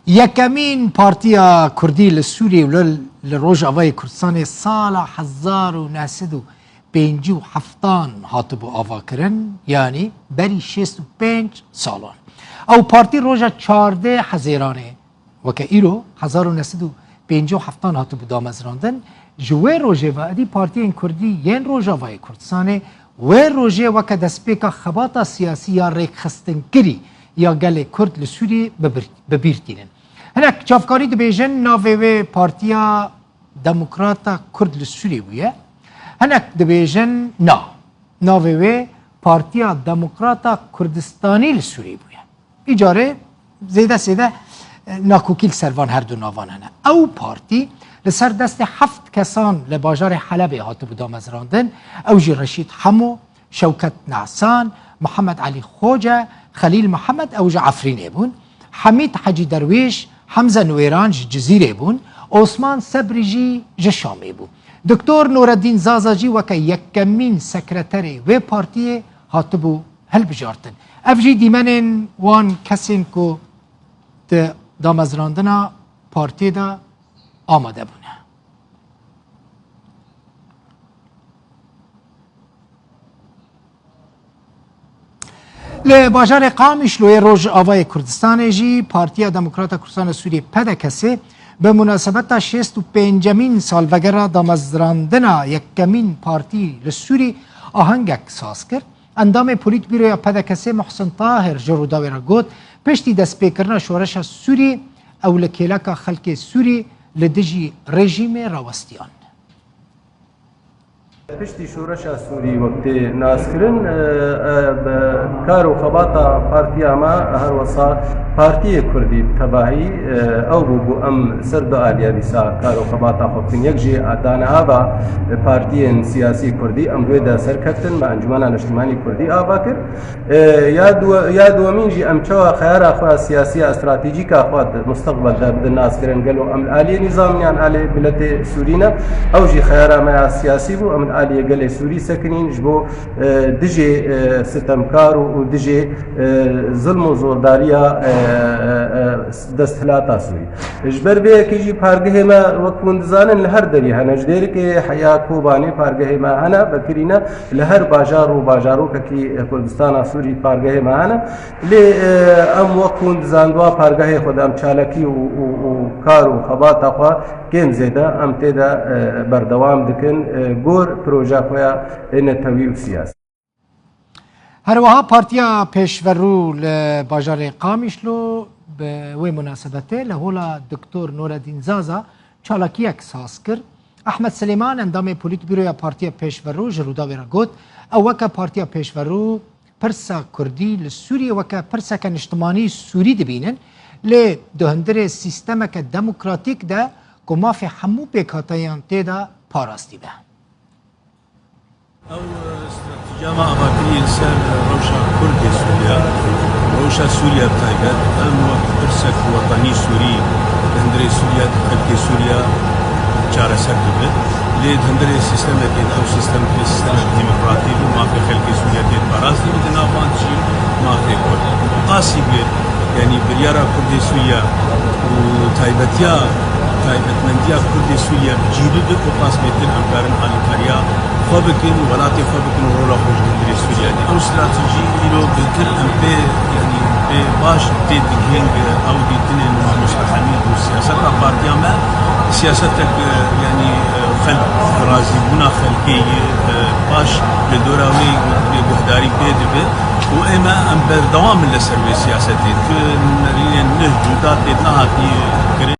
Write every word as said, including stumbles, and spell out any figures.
Yekemîn partiya Kurdî li Sûriyê û li, li Rojavayê Kurdistanê sala hezar û neh sed û pêncî û heftan hatibû avakirin, yanî berî şêst û pênc salan. Ew partî roja çardeh Hezêranê, weke îro, hezar û neh sed û pêncî û heftan hatibû damezrandin, ji wê rojê ve êdî partiyên Kurdî yên Rojavayê Kurdistanê wê rojê weke destpêka xebata siyasî ya rêkxistinkirî ya gelê Kurd li Sûriyê bi bir, bi bîr tînin. Hinek çavkanî dibêjin navê wê Partiya Demokrata Kurd li Sûriyê bûye. Hinek dibêjin na, navê wê Partiya Demokrata Kurdistanî li Sûriyê bûye. Îcarê zêde sêde, e, nakokî li ser van her du navan hene. Ew partî li ser destê heft kesan li bajarê Helebê hatibû damezrandin. Ew jî Reşîd Hemo, Şewket Nesan, Mihemed Elî Xoce, Xelîl Mihemed, ew ji Efrînê bûn. Hemîd Hecî Derwêş, Hemze Nuêran ji Cizîrê bûn. Osman Sebrî jî ji Şamê bû. Doktor Nureddîn Zaza jî weke yekemîn sekreterê wê partiyê hatibû hilbijartin. Ev jî dîmenên wan kesên ku di damezrandina partiyê de amade bûne. Li bajarê Qamişloyê Rojavayê Kurdistanê jî Partiya Demokrata Kurdistana Sûriyê, P D K S, bi munasebeta şêst û pêncemîn salvegera damezrandina yekemîn partî li Sûrî ahengek saz kir. Endamê Polîtbîroya P D K S Muhsin Tahir ji Rûdawê re got, piştî destpêkirina şoreşa Sûrî, ew li kêleka xelkê Sûrî li dijî rejîmê rawestiyan. Piştî şoreşa Sûrî wek tê naskirin, e, e, bi kar û xebata partiya me, her wesa partiyê Kurdî bi tevahî, e, ew bû ku em ser du aliya dîsa kar û xebata xwe bikin. Yek jî ta niha ve partiyên siyasî Kurdî em wê de serkeftin, me Encûmena Niştimanî Kurdî ava kir. E, ya duwe-, ya duwemîn jî em çawa xeyara xwe siyasî ya stratejîka xwe di musteqbel de bidin naskirin, gelo em li aliyê nîzam yan aliyê miletê Sûrî ne, ew jî xeyara me ya siyasî bû, em li aliyê gelê Sûrî sekinîn, ji bo, e, dijê, e, sitemkar û, û dijê, e, zulm û zordariya, e, e, e, desthilata Sûrî. Ji ber vê yekê jî pargehê me, wek hûn dizanin, li her derî hene. Ji Dêrikê heya Kobanê pargehê me hene, vekirî ne, li her bajar û bajarokekî Kurdistana Sûrî pargehê me hene. Lê, e, em wek hûn dizandiwa pargehê xwe de em çalakî û, û, û kar û xebata xwe kêm zêde em tê de, e, berdewam dikin, e, gor proja xwe ya netewî û siyasî. Her wiha Partiya Pêşverû li bajarê Qamişlo bi wê munasebetê li hola Doktor Nureddîn Zaza çalakiyek saz kir. Ehmed Silêman, endamê Polîtbîroya Partiya Pêşverû, ji Rûdawê re got, ew weke Partiya Pêşverû pirsa Kurdî li Sûriyê weke pirseke niştimanî Sûrî dibînin, lê di hundirê sîstemeke demokratîk de ku mafê hemû pêkhateyan tê de parastî be. Ew, e, stratejiya me avakirî li ser rewşa Kurdê Sûriya, rewşa Sûriya bi taybet, em wek pirsek wetanî Sûrî, di hundirê Sûriya, xelkê Sûriya çareser dibe. Lê di hundirê sîstemekê de, ew sîstem, sîstemek demokratîk û mafê xelkê Sûriya tê parastî be, di nav van jî mafê Kurd. Qasî bi Yanî biryara Kurdê Sûriya û taybetiya, taybetmendiya Kurdê Sûriya bi cî bibe ku qas bêtir em karin alîkariya xwe bikin û welatê xwe bikin û rola xwe ji hundirê Sûriya de. Ew stratejî îro bêtir em pê, yanî pê baş tê digihên ew dîtinên Mamoste Hemîd û siyaseta partiya me, siyasetek, yanî, xelk, razîbûna xelkê yê, baş li dora wê guhdarî pê dibe. û ême em berdewam in li ser vê siyasetê. Tu nerînên neh cuda tê nehatî kirin.